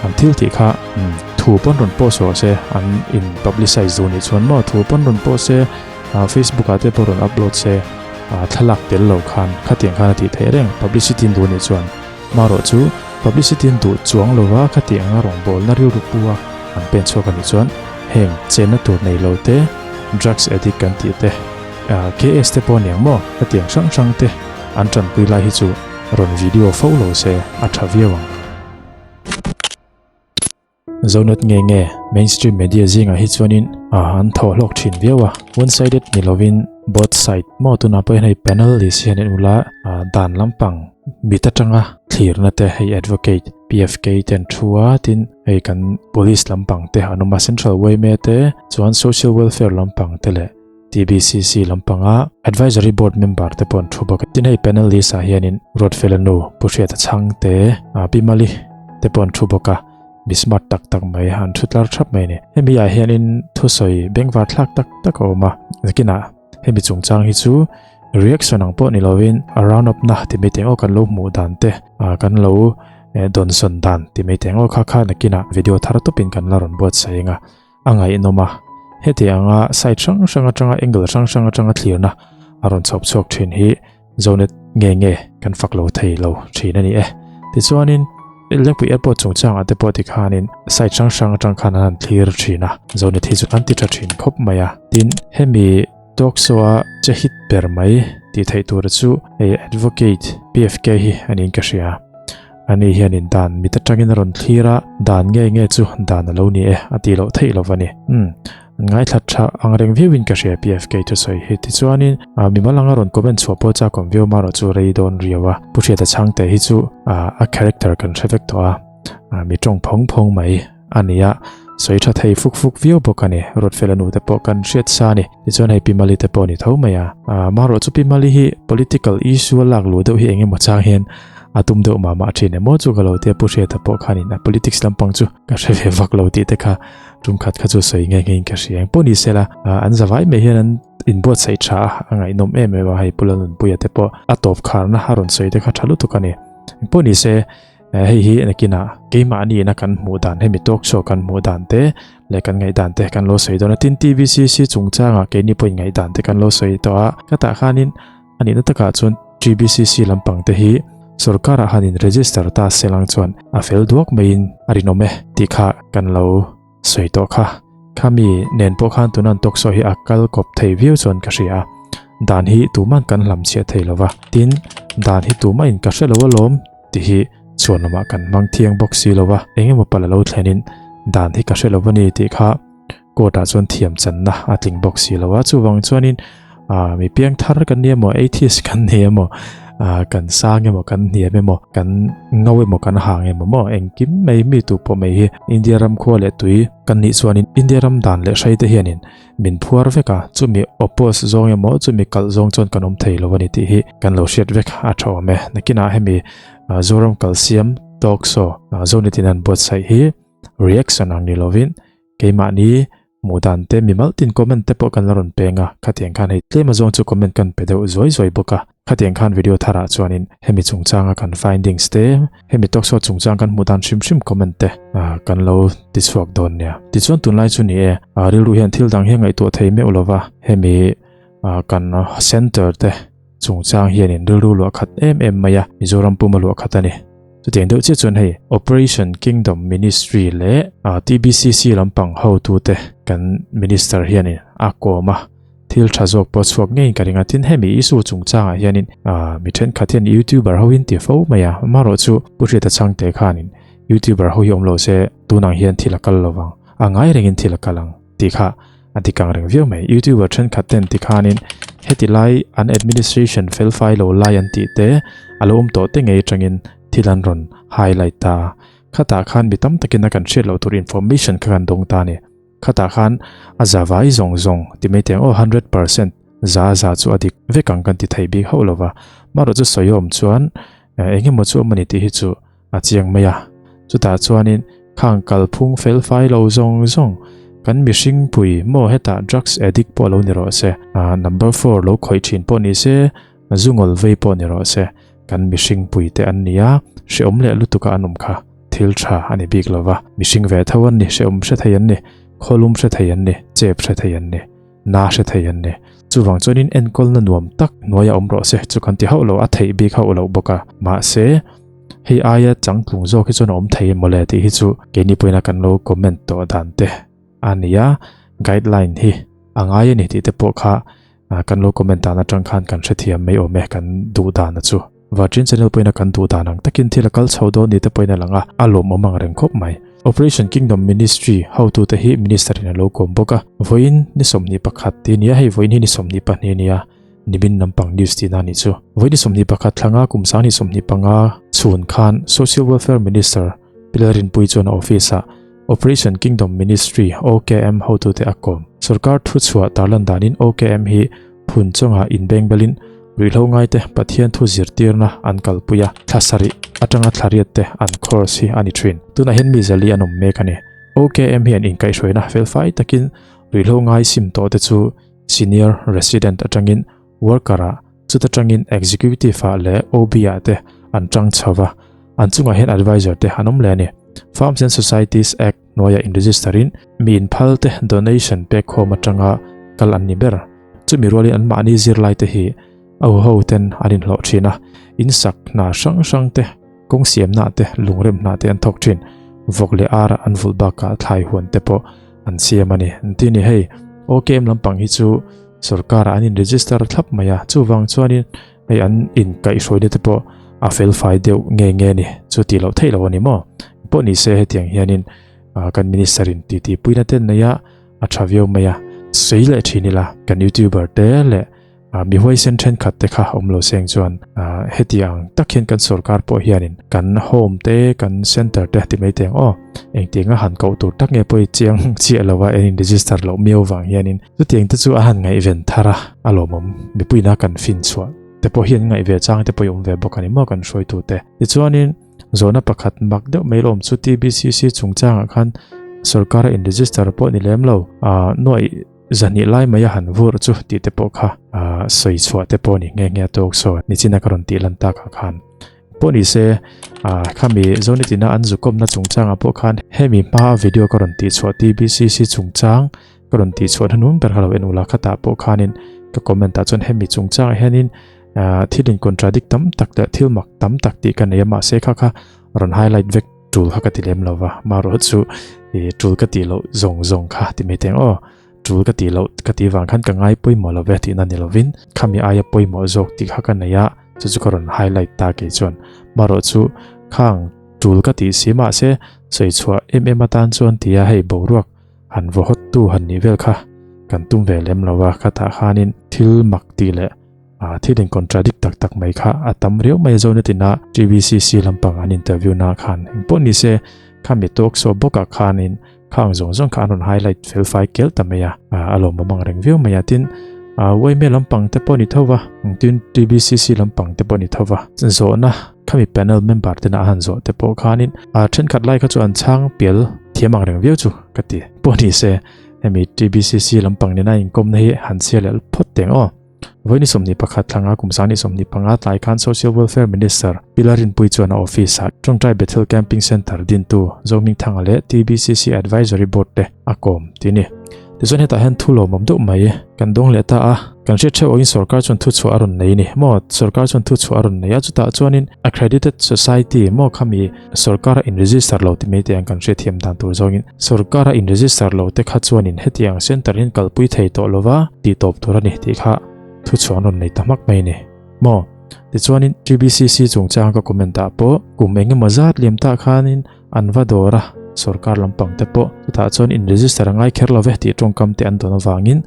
An thil tih kha thu pawn rawn post rawh se, an in publicize duh nih chuan maw thu pawn rawn post se, Facebook ah te pawh rawn upload se, thlalak tel lo khan khatiang khan a tih theih reng publicity an duh nih chuan. Marawh chu publicity an duh chuang lova khatiang anga rawngbawlna rilru pu a an pen chhuak a nih chuan heng chenna tur nei lo te, drugs addict kan tih te, KS te pawh aniang maw khatiang hrang hrang te an tanpui lai hi chu rawn video fo lo se a tha viau ang. Zonet nge nge mainstream media zingah hi chuanin an thaw hlawk thin viau a, one sided ni lovin both side maw tunah pawh hian hei panel list hian in ula dan lampang mit atanga thlirna te hei advocate PFK te an thu a tin hei kan police lampang te an awm a central yma te chuan social welfare lampang te leh TBCC lampanga Advisory Board member te pawh an thu bawk a. Tin hei panel list ah hianin Ruatfela nu Pu Hriata Chhangte, Pi Mali te pawh an thu bawk a, mi smart tak tak mai an thu tlar thap mai a ni. Hemi ah hianin thusawi bengvar thlak tak tak a awm a, nakinah hemi chungchang hi chu reaction ang pawh ni lovin a round up na ti mai teng aw kan lo hmuh dan te kan lo dawnsawn dan ti mai teng aw kha kha nakinah video thar tawpin kan la rawn buatsaih ang a. A ngaihnawm a, heti anga side hrang hrang atanga angle hrang hrang atanga thlirna a rawn chhawp chhuak thin hi Zonet nge nge kan fak lo thei lo thin a ni e. Tichuanin Lengpui Airport chungchangah te pawh tikhanin side hrang hrang atang khan an han thlir thin a, Zonet hi chu an ti tha thin khawp mai a. Tin, hemi talk show a che hit ber mai tih theih tura chu hei Advocate PFK hi a niin ka hria. Ani hianin dan mit atangin a rawn thlir a, dan nge nge chu dan a lo ni e a tih loh theih lo va ni. Umm, an ngaithla tha ang reng viauin ka hria PFK thusawi hi. Tichuanin mimal anga rawn comment chhuah pawh chak awm viau marawh chu rei dawn riau a. Pu Hriata Chhangte hi chu a character kan hre vek tawh a, mi tawng phawng phawng mai a ni a, sawi tha thei fuk fuk viau bawk a ni. Ruatfela nu te pawh kan hriat sa a ni. Tichuan hei Pi Mali te pawh a ni tho mai a. Marawh chu Pi Mali hi political issue a lak luh deuh hi eng emaw chang hian a tum deuh mah mah thin emaw chu ka lo tia Pu Hriata pawh khanin a politics lampang chu ka hre ve vak lo tih te kha tum khat kha chu sawi nge nge in ka hria. Engpawh ni sela an zavai mai hian an inbuatsaih tha a, a ngaihnawm em em a hei Pu Lalnunpuia te pawh a tawp kharna a rawn sawi te kha tha lutuk a ni. Engpawh ni se hei hi nakinah keimahniina kan hmuh dan hemi talk show kan hmuh dan te leh kan ngaihdan te kan lo sawi dawn a. Tin TBCC chungchangah keini pawhin ngaihdan te kan lo sawi tawh a, ka tah khanin A nihna takah chuan TBCC lampang te hi sorkarah han in register ta se lang chuan a fel duak maiin a rinawm e tih kha kan lo sawi tawh kha. Khami nen pawh khan tuna an talk show hi a kal kawp thei viau chuan ka hria a, dan hi tuman kan hlamchhiah thei lo va, tin dan hi tumahin ka hre lo alawm tih hi chhuanawmah kan hmang thiang bawk si lo va, engemaw palh a lo thlenin dan hi ka hre lo a ni tih kha Court ah chuan thiam channa a tling bawk si lo a, chuvang chuanin ah mi piang thar kan ni emaw atheist kan ni emaw ah kan sang emaw kan hniam emaw kan ngo emaw kan hang emaw maw engkim mai mi tu pawh mai hi India ram khua leh tui kan nih chuanin India ram dan leh hrai te hianin min phuar vek a, chumi oppose zawng emaw chumi kalh zawng chuan kan awm thei lo a ni tih hi kan lo hriat vek a tha awm e. Nakinah hemi Zoram kalsiam talk show Zonitin an buatsaih hi reaction ang ni lovin Keimahni hmuh dan te mi mal tin comment te pawh kan la rawn peng a, khatiang khan hei tlem azawng chu comment kan pe deuh zuai zuai bawk a, khatiang khan video tharah chuanin hemi chungchanga kan findings te, hemi talk show chungchang kan hmuh dan hrim hrim comment te kan lo ti chhuak dawn nia. Tichuan tunlai chu ni e, rilru hian thil dang hi a ngaihtuah thei meuh lova, hemi kan center te chungchang hianin rilru luah khat em em mai a, Mizoram puma luah khat a ni. Chutiang deuh chiah chuan hei Operation Kingdom Ministry leh TBCC lampang hotute kan Minister hianin a kawm a, thil tha zawk pawh chhuak ngeiin ka ring a. Tin, hemi issue chungchangah hianin mi thenkhat hian YouTuber hoin ti fo mai a, amaherawhchu Pu Hriata Chhangte khanin YouTuber ho hi awm lo se tunang hian thil a kal lovang, a ngai rengin thil a kal ang tih kha a ti kang reng viau mai. YouTuber thenkhat ten tikhanin heti lai an administration fel fai lo lai an tih te a lo awm tawh te ngei atangin thil an rawn highlight ta. Khatah khan mi tam takin a kan hriat loh tur information kha kan dawng ta a ni. Khatah khan a za vai zawng zawng ti mai teng aw 100% za za chu a dik vek ang kan ti thei bik hauh lova. Marawh chu sawi awm chuan eng emaw chu awm a ni tih hi chu a chiang mai a. Chutah chuanin khang kalphung fel fai lo zawng zawng kan mihring pui maw hetah drugs addict pawh lo ni rawh se, number four lo khawih thin pawh ni se, zu ngawl vei pawh ni rawh se, kan mihring pui te an ni a, hreawm leh lutuk a an awm kha. thil tha a ni bik lo va, mihring ve tho an ni, hrehawm hre thei an ni, khawlum hre thei an ni, chep hre thei an ni, na hre thei an ni. Chuvang chuanin enkawlna nuam tak hnuaia awm rawh se chu kan ti hauh lo, a theih bik hauh loh bawk a. Mahse, hei aia changtlung zawk hi chuan a awm thei em mawle tih hi chu keini pawhin a kan lo comment tawh dan te a ni a, guideline hi a ngai a ni tih te pawh kha kan lo comment dan atang khan kan hrethiam mai awm e kan duh dan a chu. Virgin Channel pawhin a kan duh dan ang takin thil a kal chho dawn ni te pawhin a lang a, a lawmawm ang reng khawp mai. Operation Kingdom Ministry hotute hi Minister in a lo kawm bawk a, vawiin ni 21 tih a ni a, hei vawiin hi ni 22 a ni a, nimin lampang news tihna a nih chu. Vawiin ni 21 thlanga kum 2025 chhun khan Social Welfare Minister Pi Lalrinpuii chuan a office ah Operation Kingdom Ministry, OKM, hotute a kawm. Sorkar thuchhuah tarlan danin OKM hi phun chungah inbengbelin ruihhlo ngaite Pathian thu zirtirna an kalpui a, thla sarih atanga thla riat te an course hi a ni thin. Tunah hian mi zali an awm mek a ni. OKM hian inkaihhruaina felfai takin ruihhlo ngai sim tawh te chu Senior Resident atangin Worker ah, chuta tangin Executive ah leh OB ah te an tang chho va, an chungah hian Advisor te an awm leh a ni. Farms and Societies Act hnuaiah in register in mi inphal te donation pek khawm atanga kal an ni ber. Chumi rualin an mahni zirlai te hi a huho ten an inhlawh thin a, in sak hna hrang hrang te, kawng siamna te, lungrem hna te an thawk thin. Vawk leh ar an vulh bakah thlai huan te pawh an siam a ni. Engtin ni hei, OKM lampang hi chu sorkarah an in register thlap mai a, chuvang chuanin hei an inkaihhruaina te pawh a felfai deuh nge nge a ni, chu tih loh theih loh a ni maw? Pawh ni se hetiang hianin kan minister in titi puina te nei a, a tha viau mai a, sawi leh thin ila kan youtuber te leh mi huaisen thenkhat te kha awm lo seng chuan hetiang tak hian kan sorkar pawh hianin kan home te kan center te ti mai teng aw engtianga han koh tur tak nge pawh i chiang chiah lo a en in register loh miau vang hianin chutiang te chu a han ngaihven thar a a lawmawm mipuina kan fin chhuah te pawh hian ngaih ve chang te pawh i awm ve bawk a ni maw kan hruaitu te tichuanin Zawhna pakhat mak deuh mai lawm chu TBCC chungchangah khan sorkara in register pawh ni lem lo, nuaih zahnih lai mai a han vur chu tih te pawh kha sawi chhuah te pawh ni nghe nghe tawk saw nichina ka rawn tih lan takah khan pawh ni se khami Zonitina an zukawmna chungchangah pawh khan hemi hmaa video ka rawn tih chhuah TBCC chungchang ka rawn tih chhuah hnuhnung ber kha lo en ula khatah pawh khanin ka comment ah chuan hemi chungchangah hianin thil in contradict tam tak leh thil mak tam tak tih ka nei a mahse kha kha rawn highlight vek tul kha ka ti lem lo va marawh chu ih tul ka tih loh zawng zawng kha ti mai teng aw tul ka tih loh ka tih vang khan ka ngai pawimawh lo ve tihna ni lovin khami aia pawimawh zawk tih kha ka nei a chu chu ka rawn highlight ta kei chuan marawh chu khang tul ka tih si mahse sawi chhuah em em atan chuan tia hei boruak han vaw hawt tu han nih vel kha kan tum ve lem lo a khatah khanin thil mak tih leh A thil in contradict tak tak mai kha a tam riau mai a zawhna tina TVCC lampang an interview na khan engpawh ni se khami talk show bawkah khanin khang zawng zawng kha an rawn highlight fel fai kel ta mai a, a lawmawm ang reng viau mai a tin yma lampang te pawh ni tho va tin TVCC lampang te pawh ni tho va zawhna khami panel member tena a han zawh te pawh khanin a thenkhat lai kha chu an chhang pial thiam ang reng viau chu ka ti pawh ni se hemi TVCC lampang nena inkawmna hi han chhiar leh phawt teng aw. Vawiin 21 thlanga kum 25 tlai khan Social Welfare Minister Pi Lalrinpuii chuan a office-ah Tawngtai Bethel Camping Centre dintu Zohmingthanga leh TBCC Advisory Board te a kawm tih a ni. Tichuan hetah hian thu lawmawm deuh mai kan dawng leh ta a, kan hriat theuh awin sorkar chuan thuchhuah a rawn nei a ni maw? Sorkar chuan thuchhuah a rawn nei a, chutah chuanin Accredited Society maw khami sorkara in register lo ti mai te ang kan hriatthiam dan tur zawngin sorkara in register lo te kha chuanin hetiang center hian kalpui thei tawh lova tih tawp tur a ni tih kha thuchhuah an rawn nei ta hmak mai a ni maw. Tichuanin TBCC chungchang ka comment ah pawh kum eng emaw zat liam tah khanin an va dawr a sorkar lampang te pawh chutah chuan in register a ngai kher lo ve tih tawngkam te an dawn avangin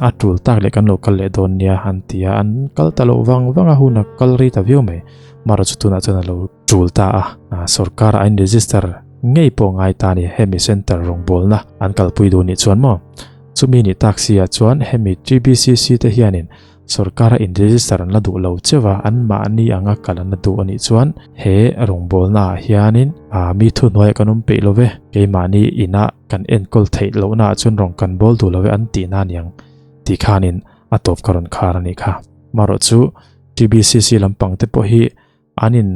a tul tak leh kan lo kal leh dawn nia an ti a an kal ta loh vang vang a hun a kal rei ta viau mai mara chu tunah chuan a lo tul ta a sorkar a in register ngei pawh ngai ta a ni hemi center rawngbawlna an kalpui duh nih chuan maw chumi nih tak si ah chuan hemi TBCC te hianin sorkar a in register an la duh lo cheuh a an mahni anga kal an la duh a nih chuan he rawngbawlna ah hianin mi thuhnuaiah kan awm peih lo ve keimahni inah kan enkawl theih lohna ah chuan rawng kan bawl duh lo ve an tihna a niang tih khanin a tawp ka rawn khar a nih kha marawh chu TBCC lampang te pawh hi An in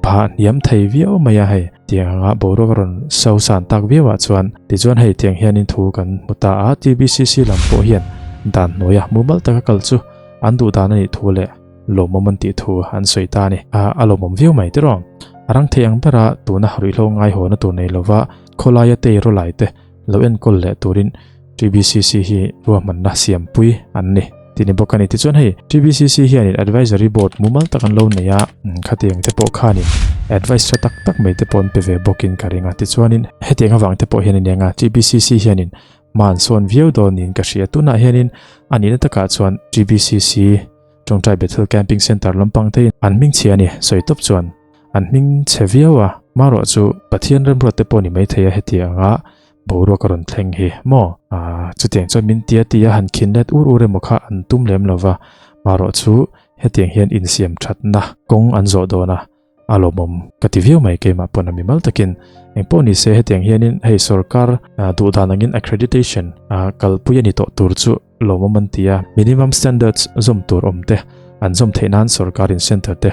phah hniam thei viau mai a hei. Tiang anga boruak a rawn so san tak viau ah chuan tichuan hei tiang hianin thu kan hmu ta a, TBCC lam pawh hian dan hnuaia mumal taka kal chu an duh dan a nih thu leh lawmawm an tih thu an sawi ta a ni. A lawmawm viau mai tiraw? A rang thei ang bera tuna ruihhlo ngaihawna tur nei lova khawlaia tei rawlai te lo enkawl leh turin TBCC hi ruahmanna siampui an ni tih ni bawk a ni. Tichuan hei TBCC hianin Advisory Board mumal tak an lo nei a, khatiang te pawh khanin advice tha tak tak mai te pawh an pe ve bawkin ka ring a. Tichuanin hetiang avang te pawh hian a nia TBCC hianin hma an sawn viau dawn niin ka hria. Tunah hianin a nihna takah chuan TBCC Tawngtai Bethel Camping Centre lampang te an hming chhia a ni sawi tawp chuan an hming chhe viau a, marawh chu Pathian remruat te pawh ni maithei a heti anga Boruak a rawn thleng hi maw? Aaa, chutiang chuan min tia tia han khin let ur ur emaw kha an tum lem lo va, marawh chu hetiang hian insiam thatna kawng an zawh dawn a, a lawmawm ka ti viau mai keimah pawn a mimal takin. Engpawh ni se hetiang hianin hei sorkar duh dan angin accreditation kalpui a ni tawh tur chu lawmawm an ti a, minimum standards zawm tur awm te an zawm theih nan sorkarin centre te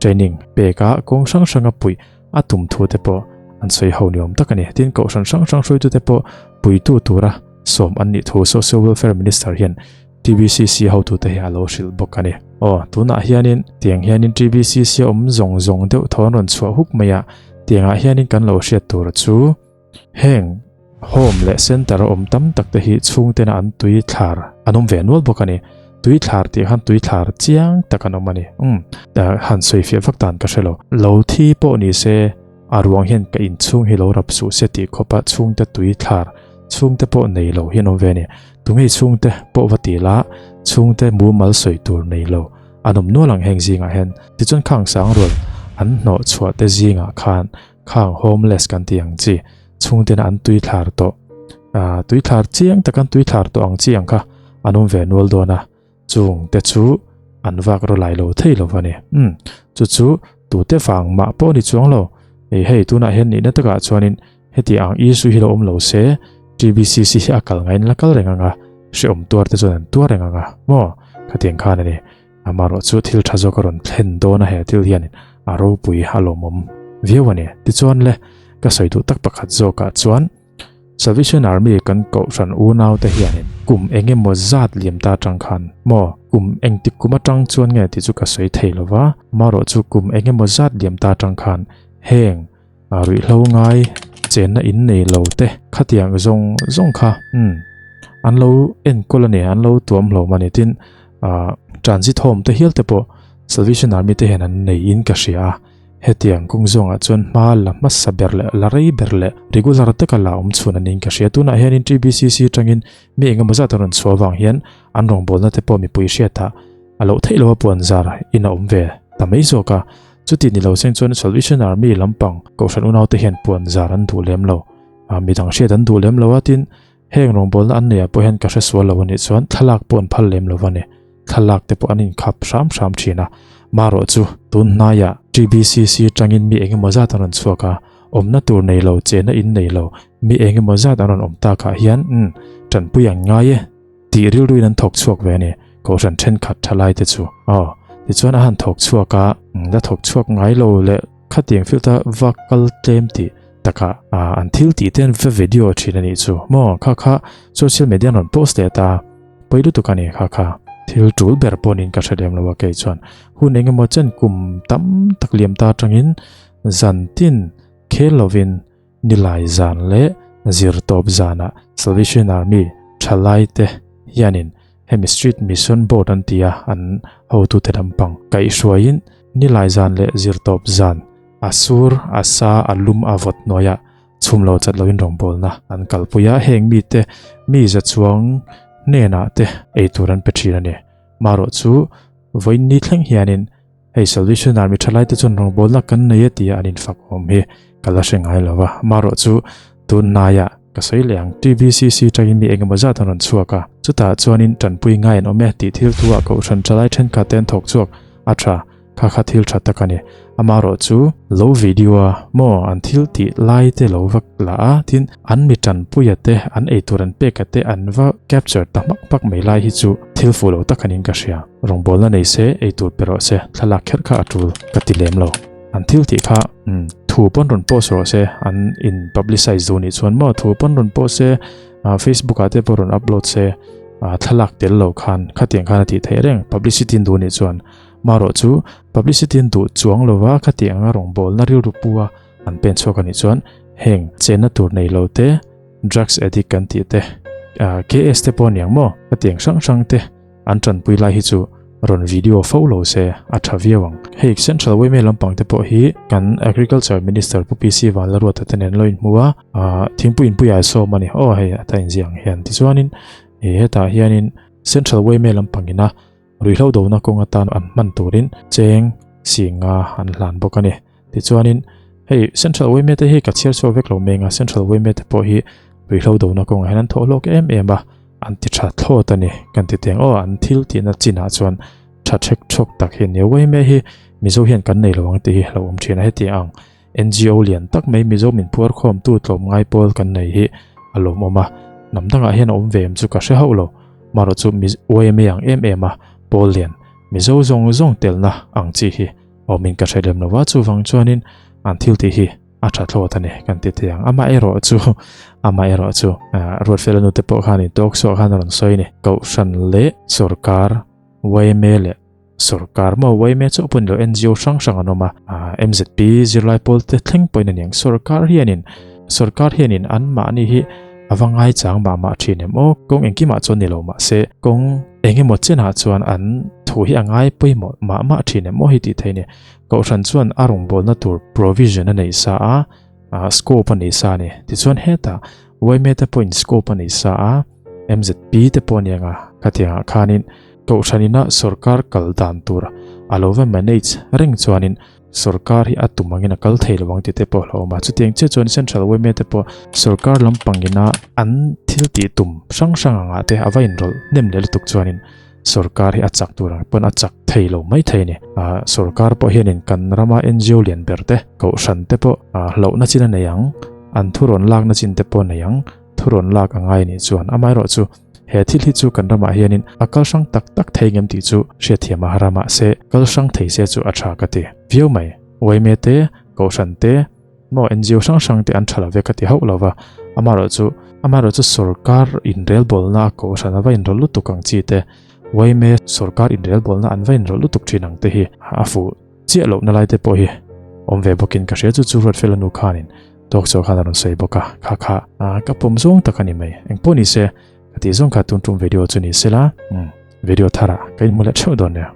training pek a kawng hrang hranga puih a tum thu te pawh an sawi ho ni awm tak a ni. Tin, kohhran hrang hrang hruaitute pawh puitu tura sawm an nih thu Social Welfare Minister hian TBCC hotute hi a lo hrilh bawk a ni. Aw, tunah hianin tiang hianin TBCC a awm zawng zawng deuh thaw an rawn chhuah huk mai a, tiangah hianin kan lo hriat tur chu heng Home leh center a awm tam tak te hi chhungtena an tui thlar an awm ve nual bawk a ni. Tui thlar tih khan tui thlar chiang tak an awm a ni. Umm, han sawi fiah vak dan ka hre lo. Lo thi pawh ni se, a ruang hian ka inchhung hi lo rap suh se tih khawpa chhungte tui thlar chhungte pawh nei lo hi an awm ve a ni. Tunge chhungte pawh va ti la, chhungte mumal sawi tur nei lo an awm nual ang heng zingah hian. Tichuan khang sang rual an hnawh chhuah te zingah khan Khang homeless kan tih ang chi chhungtena an tui thlar tawh ah tui thlar chiang tak an tui thlar tawh ang chi ang kha an awm ve nual dawn a chung te chu an vak rawlai lo thei lo a ni umm chu chu tute vang mah pawh ni chuang lo ei hei tunah hian nihna takah chuanin heti ang issue hi lo awm lo se TBCC hi a kal ngaiin la kal reng ang a hrehawm tuar te chuan an tuar reng ang a maw khatiang khan a ni. Amarawh chu thil tha zawk a rawn thlen dawn a he thil hian a ropui a lawmawm viau a ni. Tichuan le, ka sawi duh tak pakhat zawkah chuan Salvation Army kan kohhran unau te hianin kum eng emaw zat liam ta atang khan maw kum engtik kum atang chuan nge tih chu ka sawi thei lo va, amarawh chu kum eng emaw zat liam ta atang khan heng ruihhlo ngai chenna in nei lo te khatiang zawng zawng kha umm an lo enkawl a ni an lo tuam hlawm a ni tin ah transit home te hial te pawh Salvation Army te hian an nei in ka hria a hetiang kawng zawngah chuan hma la hmasa ber leh la rei ber leh regular taka la awm chhun a niin ka hria tunah hianin TBCC atangin mi engemaw zat a rawn chhuah avang hian an rawngbawlna te pawh mipui hriatah a loh theih loh a puan zar in a awm ve ta mai zawk a. Chuti ni lo seng chuan Salvation Army lampang Kohhran unaute hian puan zar an duh lem lo. Ah, midang hriat an duh lem lo a, tin, heng rawngbawlna an neiah pawh hian ka hre sual lo a nih chuan thlalak pawh an phal lem lo a ni. Thlalak te pawh an inkhap hram hram thin a. Marawh chu, tun hnaiah TBCC tangin mi engemaw zat an rawn chhuak a, awmna tur nei lo, chena in nei lo, mi engemaw zat an rawn awm takah hian, umm, tanpui an ngai e. Tih rilruin an thawk chhuak ve a ni, Kohhran thenkhat tha lai te chu. Aw, tichuan a han thawk chhuak a, la thawk chhuak ngai lo leh khatiang filter va kal tlem tih takah an thil tih te an va video thin a nih chu. Maw, kha kha social media an rawn post leh ta, pawi lutuk a ni kha kha. Thil tul ber pawhin ka hre lem lo a kei chuan hun eng emaw chen kum tam tak liam ta atangin zan tin khel lovin Nilai zan leh zirtawp zanah Salvation Army thalaite hianin hemi Street Mission Board an ti a, an hotute lampang kaihhruaiin nilai zan leh zirtawp zan a sur, a sa, a lum, a vawt hnuaiah chhum lo chat loin rawngbawlna an kalpui a, heng mite mi za chuang hnenah te eitur an pe thin a ni. Marawh chu vawiin ni thleng hianin Hei Salvation Army thalaite chuan rawngbawlna kan nei e tia an infak awm hi ka la hre ngai lo va, amaherawh chu tun hnaiah ka sawi leh ang TBCC tangin mi engemaw zat an rawn chhuak a, chutah chuanin tanpui ngai an awm e tih thil thu ah kohhran thalai thenkhat te an thawk chhuak a tha, kha kha thil tha tak a ni, amaherawh chu lo video a maw an thil tih lai te lo va la a, tin an mi tanpuia te an eitur an peka te an va capture ta hmak hmak mai lai hi chu thil fuh lo tak a niin ka hria. Rawngbawlna nei se, ei tur pe rawh se, thlalak kher kha a tul ka ti lem lo. An thil tih kha, umm, Thu pawn rawn post rawh se, an in publicize duh nih chuan maw thu pawn rawn post se, Facebook ah te pawh rawn upload se, thlalak tel lo khan khatiang khan a tih theih reng publicity an duh nih chuan. Marawh chu publicity an duh chuang lova khatiang anga rawngbawlna rilru pu a an pen chhuak a nih chuan heng chenna tur nei lo te, drugs addict kan tih te, KS te pawh aniang maw khatiang hrang hrang te, An tanpui lai hi chu rawn video fo lo se a tha viau ang. Hei Central Yma lampang te pawh hi kan Agriculture Minister Pu PC Vanlaruata te nen lo inhmu a, thingpui inpuiah sawm a ni. Aw hei a ta inziah ang hian. Tichuanin hetah hianin Central Yma lampang ina ruihhlo dona kawng atan an hman turin cheng singa an hlan bawk a ni. Tichuanin hei Central Yma te hi ka chhiar chhuak vek lo meng a, Central Yma te pawh hi ruihhlo dona kawngah hian an thawh hlawk em em a, an ti tha thlawt a ni kan ti teng aw an thil tihna chinah chuan tha thek thawk tak hi a ni a. Yma hi Mizo hian kan nei lo ang tih hi hlauhawm thin a, heti ang NGO lian tak mai Mizo min phuar khawmtu tlawmngai pawl kan nei hi a lawmawm a, hnam dangah hian a awm ve em chu ka hre hauh lo, marawh chu Yma ang em em a pawl lian Mizo zawng zawng telna ang chi hi Awmin ka hre lem lo a, chuvang chuanin an thil tih hi a tha thlawt a ni kan ti thei ang. Amaherawh chu, amaherawh chu Ruatfela nute pawh khanin talk show ah khan a rawn sawi a ni. Kohhran leh sawrkar, yma leh sawrkar maw, yma chauh pawh ni lo NGO hrang hrang an awm a, MZP zirlai pawl te thleng pawhin a ni ang. Sawrkar hianin, sawrkar hianin anmahni hi a va ngaichang mah mah thin em aw, kawng engkimah chuan ni lo mahse kawng Eng emaw chenah chuan an thu hi a ngai pawimawh mah mah thin em aw hi tih theih a ni. Kohhran chuan a rawngbawlna tur provision a neih sa a, scope a nei sa a ni. Tichuan hetah yma te pawhin scope a nei sa a, MZP te pawh a ni ang a, khatiangah khanin Kohhran ina sorkar kal dan tur a lo va manage reng chuanin Sorkar hi a tum angin a kal thei lo ang tih te pawh a hlauhawm a, chutiang chiah chuan Central yma te pawh sorkar lampangina an thil tih tum hrang hrang angah te a va inrawlh hnem leh lutuk chuanin sorkar hi a chak tur ang pawn a chak thei lo mai thei a ni. Sorkar pawh hianin kan rama NGO lian ber te, kohhran te pawh hlauhna chin a nei ang, an thurawn lakna chin te pawh a nei ang, thurawn lak a ngai a nih chuan amaherawhchu He thil hi chu kan ramah hianin a kal hrang tak tak thei ngem tih chu hriatthiam a har a, mahse kal hrang thei se chu a tha ka ti viau mai. Yma te, Kohhran te, maw NGO hrang hrang te an tha lo ve ka ti hauh lo va, amaherawhchu amaherawhchu sorkar inrelbawlna a Kohhran a va inrawlh lutuk ang chi te, yma sorkar inrelbawlna an va inrawlh lutuk thin ang te hi a fuh chiah lohna lai te pawh hi awm ve bawkin ka hria chu chu Ruatfela nu khanin Talk show khan a rawn sawi bawk a, kha kha ka pawm zawng tak a ni mai. Engpawh ni se, ka tih zawng kha tun tum video chu ni sela, video tharah ka inhmu leh theuh dawn nia.